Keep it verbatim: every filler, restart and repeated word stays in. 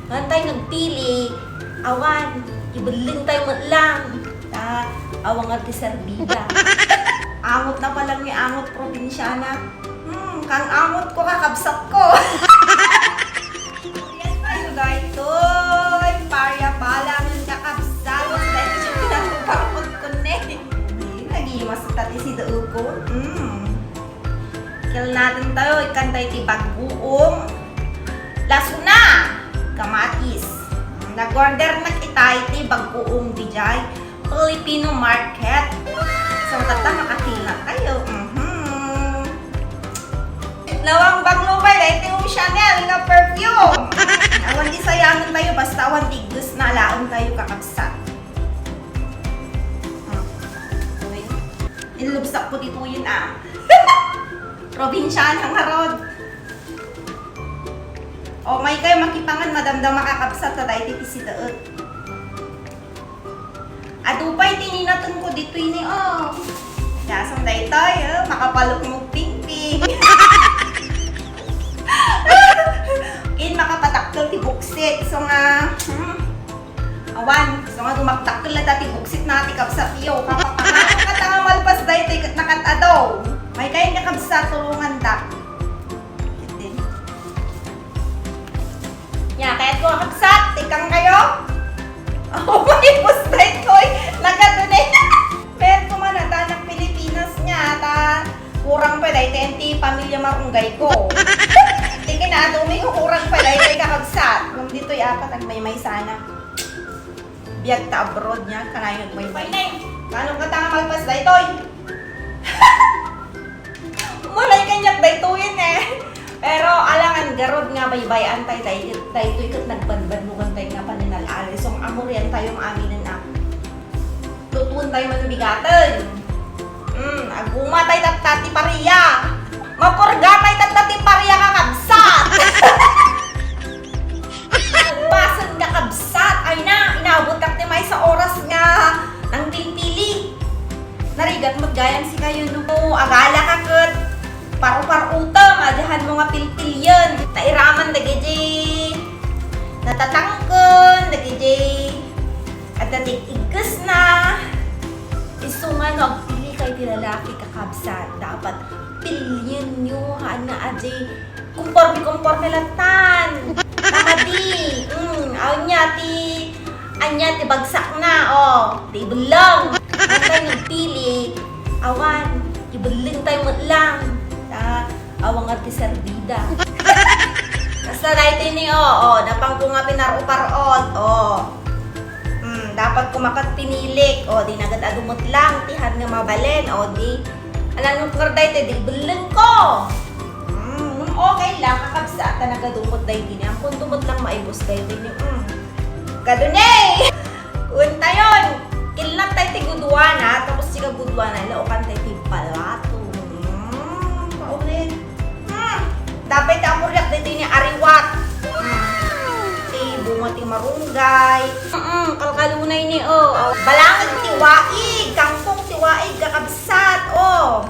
Ngantay nagpili, awan, ibelleng tayo met lang. Ta, awan nga ti serbida. Angot na pala ni angot probinsyana. Hmm, kang angot ko, kakabsat ko. Yan tayo, daytoy. Paria pala ng kakabsat. Dahil siya pinagpapakot ko ne. Nagimas ta ti si Duko. Hmm. Kilnaten tayo, ikkan tayo ti bagoong lasuna, kamatis. Nag-order na kita iti bagoong dijay Filipino market. So, tatta makakilnat tayo. Mhm. Nawang banglo pa, dahil ti Chanel nga perfume. Awan di sayangan tayo, basta awan ti igges na alaen tayo, kakabsat. Hmm. Uy. Inlubsak ko ditoyen, ah. Probinsyana ngarud. O, may kayo makipangan, madamdama, kakabsat, ta daytoy ti sidaet. Adu pay ti ninateng ko ditoy ni, o. Gasang daytoy, o, makapalukmog pingping. Ken makapadakkel ti buksit. So nga, hmm. Awan, so nga dumakdakkel latta ti buksit na ti kabsat yo. Kapapakano ka ta nga malpas daytoy ket nakat-adaw. May kayan nga kabsat, tulungandak. Ket din. Nya, kayat ko nga kabsat, tikang kayo? Oh, malpas daytoy. Nagadunay. Pero kuman, ata, anak Pilipinas nya, ata. Kurang pa daytoy ti pamilya marunggay ko. Ti kinaadumi ko, kurang pa daytoy, kakabsat. Ngem ditoy apat, agmaymaysa na. Biag ta abroad nya, kanayon agmaymay. Painay, kano ka ta nga malpas daytoy? Malay kaniak daytoyen, eh. Pero alangan garud nga baybay-an tay day-, daytoy ket nagbanbannogan tay nga paninal-alay. So, amurian tayo nga aminen a. Lutuon tayo man bigaten. Mm, aguma tay tatta ti paria. Mapurga tay tatta ti paria, kakabsat. Basen, kakabsat. Ay na, inabot tak ti maysa oras nga nangpilpili. Narigat met gayam sikayo no agala ka ket paru-parutem, adian mo nga pilpilien. Nairaman dagiti natatangken, dagiti adda ti iggesna. Isu nga no agpili kayo ti lalaki, kakabsat, dapat pilienyo, haan nga adi Konforme-konforme lattan. Tamadi. Mm, ania ti, ania ti bagsakna, o, ti ibelleng. Ngantay nagpili, awan, ibelleng tayo met lang. Ta, awan nga ti serbida. Basta daytoy ni, o, o, napangko nga pinarupar-ot, o. Hmm, dapat kumakat pinilik. O, di nagat adu met lang, ti han nga mabalin. O, di, alam mo, kar daytoy, di ibelleng ko. Hmm, okay lang, kakabsat, ta nagadu met daytoy ni. Ampon du met lang maibus daytoy ni. Hmm. Kadunay! Kuntayon! Kilnat tayo ti guduana, tapos ti kaguduana, ilaukan tayo ti balato. Hmm, kaunay. Hmm. Dapat ti amuriak daytoy ni ariwat. Hmm. Ti bunga ti marunggay. Mm, kalkalunay ni, o. Balangag ti waig, kangkong ti waig, kakabsat, o.